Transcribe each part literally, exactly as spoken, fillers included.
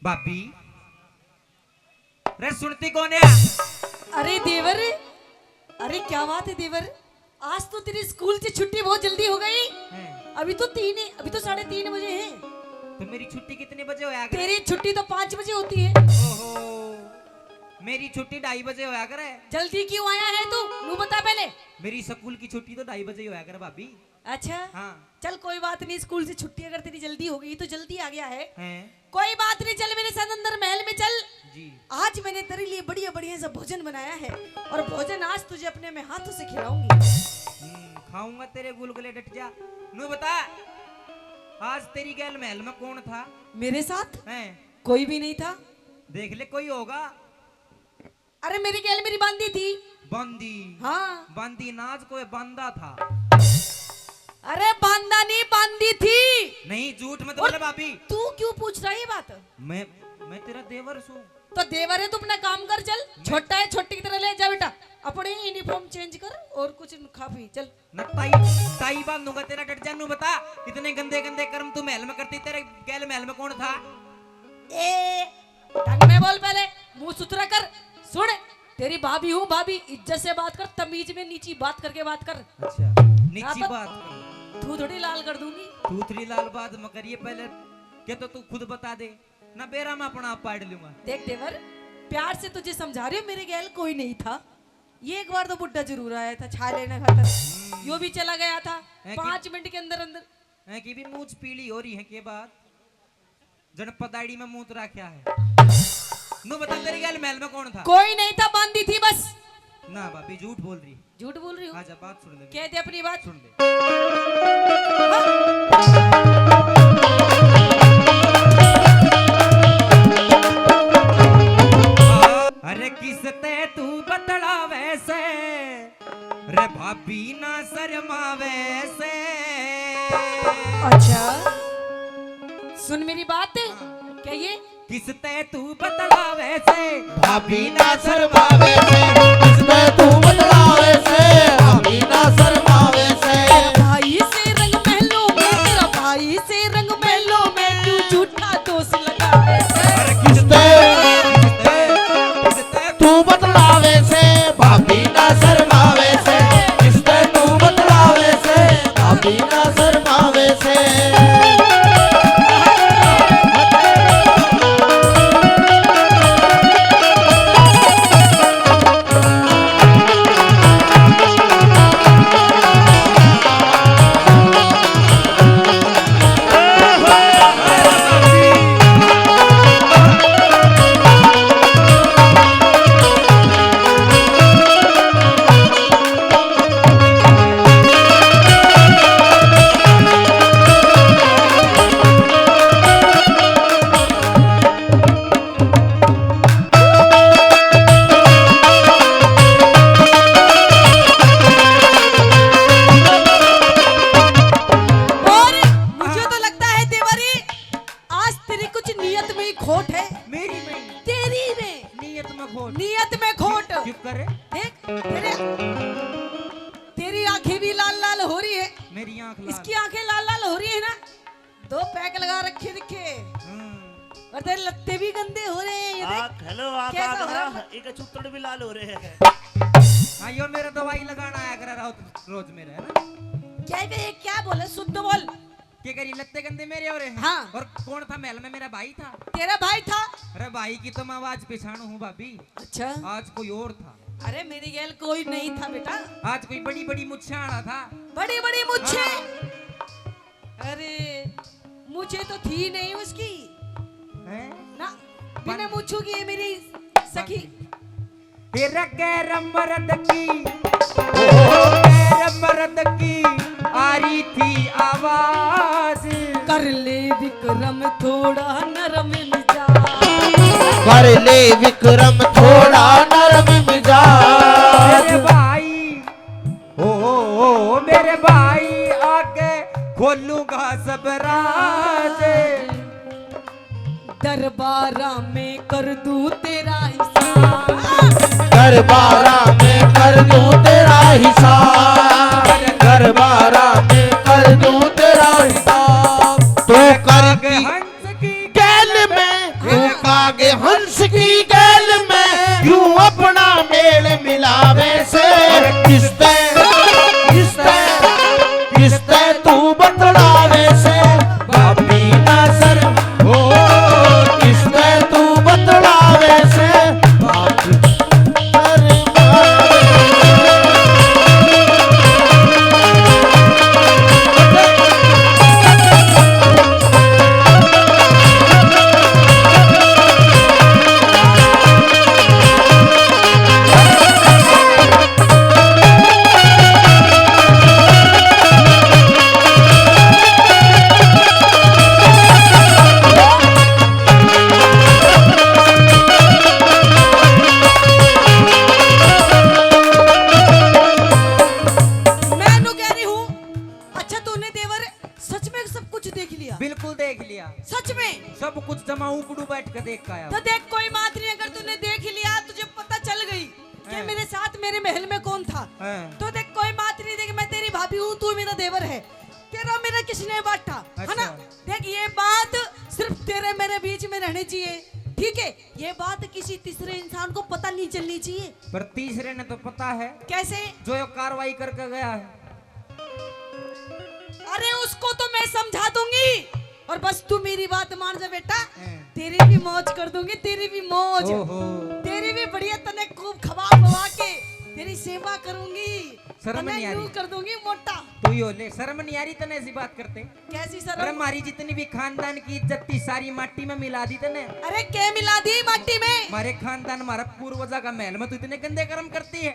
भाभी, रे सुनती कौन है? अरे देवर, अरे क्या बात है देवर, आज तो तेरी स्कूल से छुट्टी बहुत जल्दी हो गई। हैं। अभी तो तीन ही, अभी तो साढ़े तीन बजे हैं। तो मेरी छुट्टी कितने बजे होया करे? तेरी छुट्टी तो पाँच बजे होती है। ओहो, मेरी छुट्टी ढाई बजे होया करे। जल्दी क्यों आया है तू? नू बता पहले। मेरी स्कूल की छुट्टी तो ढाई बजे होया करे भाभी। अच्छा। हाँ। चल कोई बात नहीं, स्कूल से छुट्टी अगर तेरी जल्दी हो गई तो जल्दी आ गया है। हैं? कोई बात नहीं, चल मेरे साथ अंदर महल में चल। जी। आज मैंने तेरे लिए बढ़िया बढ़िया सा भोजन बनाया है और भोजन आज तुझे अपने मैं हाथों से खिलाऊंगी। हम्म, खाऊंगा तेरे गुलगुले, डट जा। नू बता, आज तेरी गैल महल में कौन था? मेरे साथ? हैं? कोई भी नहीं था। देख ले, कोई होगा। अरे मेरी गैल मेरी बांदी थी। बांदी? हाँ। बांदी नाच को बांदा था। अरे बांदा नहीं, बांदी थी। नहीं, झूठ मत और बोले भाभी। तू क्यों पूछ रहा है ये बात? मैं, मैं तेरा देवर सूं। तो देवर है तो अपना काम कर, चल। मैं छोटा है, छोटी की तरह ले जा बेटा, अपनी यूनिफॉर्म चेंज कर और कुछ खा पी, चल। ना टाई, टाई बांधूंगा तेरा, डट जा। नू बता, इतने गंदे गंदे कर्म तू महल में करती, तेरे गैल महल में कौन था? ए, ढंग में बोल पहले, मुंह सुथरा कर। सुन, तेरी भाभी हूँ भाभी, इज्जत से बात कर, तमीज में नीची बात करके बात कर। अच्छा, नीची बात कर। थूथड़ी लाल कर दूंगी। थूथड़ी लाल बात मत करिए पहले, के तो तू खुद बता दे ना, बेरा मैं अपना आप पाड़ लूंगा। देख देवर, प्यार से तुझे समझा रही हूँ, मेरे गैल कोई नहीं था। ये एक बार तो बुड्ढा जरूर आया था छा लेने खातर, हम्म। यो भी चला गया था। हैं कि पाँच मिनट के अंदर अंदर। हैं कि भी मूछ पीली हो रही है के बाद? जन पदाड़ी में मूत रखा है। नू बता, तेरी गैल महल में कौन था? कोई नहीं था, बांदी थी बस। ना भाभी, झूठ बोल रही। झूठ बोल रही हूँ। आजा, बात सुन ले। कह दे अपनी बात। सुन ले। अरे किस ते तू बतलावे से, रे भाभी ना शर्मावे से। अच्छा, सुन मेरी बात। हाँ। क्या ये किस ते तू बतलावे से, भाभी ना शर्मावे से। किस ते तू बतलावे से, भाभी ना शर्मावे से। तेरा भाई से रंग महलों में, तेरा भाई से रंग महलों में, तू झूठा दोष लगावे से। अरे किस ते, किस ते, किस ते तू बतलावे से, भाभी ना शर्मावे से। किस ते तू बतलावे से, भाभी ना शर्मावे से। और मुझे तो लगता है देवरी, आज तेरी कुछ नीयत में ही खोट है। मेरी में? तेरी में। नीयत में खोट। नीयत में खोट। चुप कर रे। देख, तेरे, तेरी आंखें भी लाल लाल हो रही है। मेरी आंख लाल। इसकी आंखें लाल लाल हो रही है ना, दो पैक लगा रखे दिखे। हम्म। और तेरे लत्ते भी गंदे हो रहे हैं, ये देख। आंख, हेलो, आंख, कैसा आंख हो रहा ना, है? एक चूतड़ भी लाल हो रहे हैं। हाँ, यो मेरा दवाई लगाना आया करा रहा हो रोज मेरा, है ना? क्या बे, ये क्या बोले? शुद्ध बोल। के करी, लत्ते गंदे मेरे हो रहे हैं। हाँ। और कौन था महल में? मेरा भाई था। तेरा भाई था? अरे भाई की तो मैं आवाज पहचानू हूँ भाभी। अच्छा। आज कोई और था। अरे मेरी गैल कोई नहीं था बेटा। आज कोई बड़ी बड़ी मुच्छे आला था। बड़ी बड़ी मुच्छे? हाँ। अरे मुझे तो थी नहीं उसकी। हैं? ना, बिना मुच्छों की है मेरी सखी। तेरा गैर मर्द की, ओ गैर मर्द की आ रही थी आवाज। कर ले विक्रम थोड़ा नरम मिजाज। कर ले विक्रम थोड़ा नरम मिजाज। मेरे भाई, ओ, ओ, ओ, मेरे भाई आके खोलूंगा सब राज। दरबारा में कर दूं तेरा हिसाब। दरबारा में कर दूं तेरा हिसाब। दरबारा में कर दूं तेरा हिसाब। तू कर दी हंस की गैल में, तू बतलावे से भाभी ना शर्म, ओ, किसने तू बतलावे से भाभी। मैं नु कह रही हूँ, अच्छा तूने देवर सच में सब कुछ देख लिया? बिल्कुल देख लिया। सच में? सब कुछ जमा ऊपड़ू बैठ के देख के आया। तो देख, कोई बात नहीं, अगर तूने देख लिया, तुझे पता चल गई कि हैं। मेरे साथ मेरे महल में कौन था, हैं। तो देख, कोई बात नहीं, देख, मैं तेरी भाभी हूँ, तू मेरा देवर है, तेरा मेरा किसने बांटा, है ना? अच्छा। देख, ये बात सिर्फ तेरे मेरे बीच में रहनी चाहिए, ठीक है? ये बात किसी तीसरे इंसान को पता नहीं चलनी चाहिए। पर तीसरे ने तो पता है। कैसे? जो ये कार्रवाई करके गया है। अरे, उसको तो मैं समझा दूंगी, और बस तू मेरी बात मान जा बेटा। हैं। तेरी भी मौज कर दूंगी, तेरी भी मौज। ओहो। तेरी भी बढ़िया, तने खूब खवा खवा के तेरी सेवा करूंगी। शर्म तने नहीं आ यूं रही? कर दूंगी मोटा। तू यो ले, शर्म नहीं आ रही तने ऐसी बात करते? कैसी शर्म? अरे, हमारी जितनी भी खानदान की इज्जत थी, सारी माटी में मिला दी तने। अरे, के मिला दी माटी में? हमारे खानदान, हमारा पूर्वजा का महल में तू इतने गंदे कर्म करती है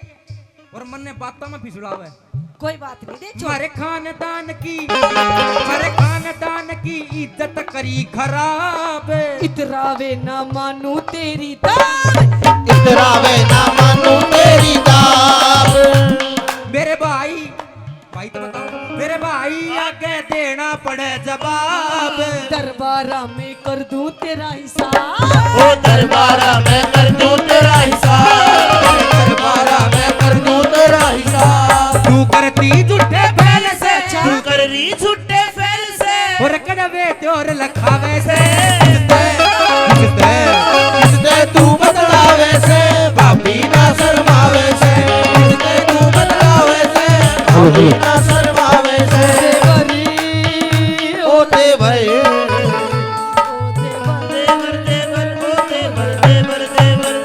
और मन ने बातों में फिसलावे। कोई बात नहीं, दे छोड़। हमारे खानदान की, हमारे खानदान की इज्जत करी खराब। इतरावे ना मानू तेरी दाब। इतरावे ना मानू तेरी दाब। मेरे भाई, भाई तो बताओ, मेरे भाई आगे देना पड़े जवाब। दरबारा में कर दूं तेरा हिसाब। ओ दरबारा में कर दूं तेरा हिसाब। दरबारा में कर दूं तेरा हिसाब। तू करती झूठे फैल से, अच्छा। तू कर रही झूठे फैल से। और कड़वे त्योर लखावे से। किसते, किसते तू बतलावे से, भाभी ना शर्मावे से। किसते तू बतलावे से, भाभी ना शर्मावे से। ओ देवर, देवर, देवर, ओ देवर, देवर, देवर, देवर।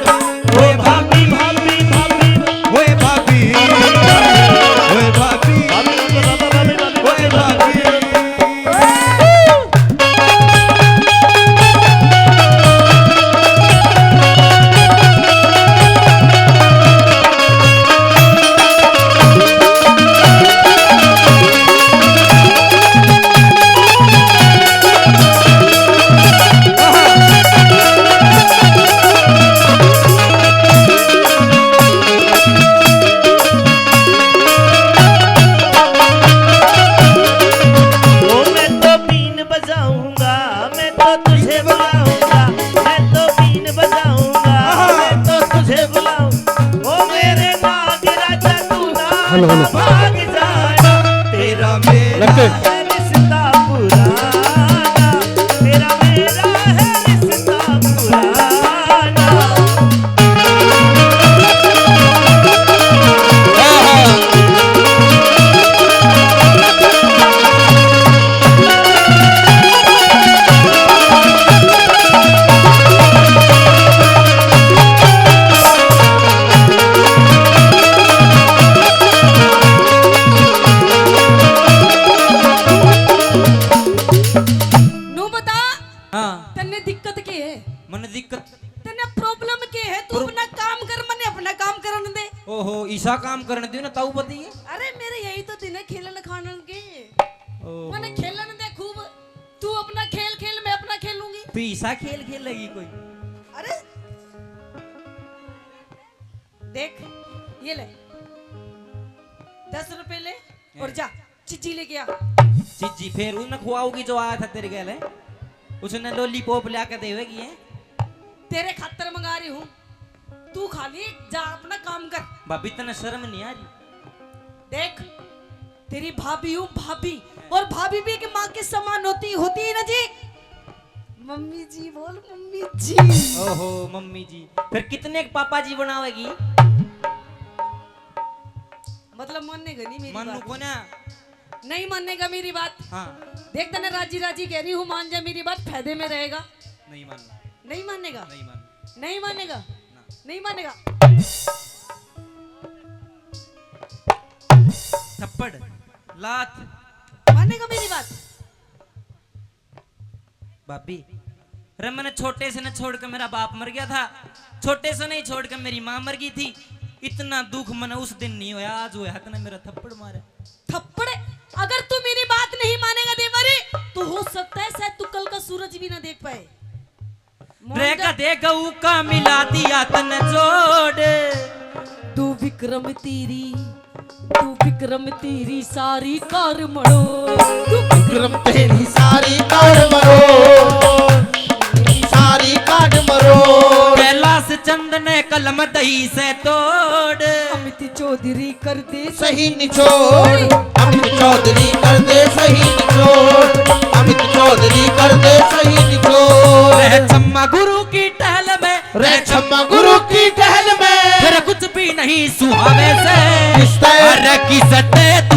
ओए भाभी, भाभी, भाभी, ओए भाभी, ओए भाभी, ओए भाभी। ओ मैं तो बीन बजाऊंगा, मैं तो तुझे बुलाऊंगा, मैं तो बीन बजाऊंगा, मैं तो तुझे बुलाऊं। ओ मेरे नाग राजा तू ना हेलो, हेलो। भाग जाना, तेरा मेरा लड़के। है रिश्ता पुराना, तेरा मेरा है रिश्ता पुराना। नू बता, हाँ। तन्ने दिक्कत के है? मन्ने दिक्कत? तन्ने problem के है? तू pro- अपना काम कर, मन्ने अपना काम करन दे। ओहो, ईसा काम करन दे ना, ताऊ बताइए। अरे, मेरे यही तो दिन है खेलन खानन के। ओहो। मन्ने खेलन दे खूब। तू अपना खेल खेल, मैं अपना खेलूंगी। तू ईसा खेल खेलेगी कोई? अरे, देख, ये ले, दस रुपए ले और हैं। जा। चिज्जी लेके आ। चिज्जी फेर उन्हें खुआओगी जो आया था तेरे गैल, हैं? उसने lollipop ला के देवेगी, हैं? तेरे खातर मंगा रही हूँ, तू खा ले, जा अपना काम कर। भाभी, तने शर्म नहीं आ रही? देख, तेरी भाभी हूँ, भाभी, और भाभी भी एक माँ के समान होती, होती है ना जी। मम्मी जी बोल, मम्मी जी। ओहो, मम्मी जी, फिर कितने के पापा जी बनावेगी? मतलब, मानेगा नहीं मेरी मानू बात। को ना। नहीं मानेगा मेरी बात। हाँ। देख, तने राजी राजी कह रही हूँ, मान जा मेरी बात, फायदे में रहेगा। नहीं मानना। नहीं मानेगा? नहीं मानना। नहीं मानेगा? ना। नहीं मानेगा? थप्पड़, लात। मानेगा मेरी बात? भाभी, रे, मैंने छोटे से ने छोड़ के मेरा बाप मर गया था, छोटे से नहीं छोड़ के मेरी माँ मर गई थी। इतना दुख मैंने उस दिन नहीं होया, आज होया। तने मेरा थप्पड़ मारा। थप्पड़? अगर तू मेरी बात नहीं मानेगा देवरी, तो हो सकता है शायद तू कल का सूरज भी ना देख पाए। रे गधे गऊ का मिला दिया तने जोड़। तू विक्रम तेरी, तू विक्रम तेरी सारी कार मरोड़। तू विक्रम तेरी सारी कार मरोड़, सारी कार मरोड़। कैलाश चंद ने कलम दही से तोड़। अमित चौधरी कर दे सही निचोड़। अमित चौधरी कर दे सही निचोड़। अमित चौधरी कर दे सही निचोड़। रे छम्मा गुरु की टहल में, रे छम्मा गुरु की टहल में। फिर कुछ भी नहीं सुहावे से। किसते? अरे किसते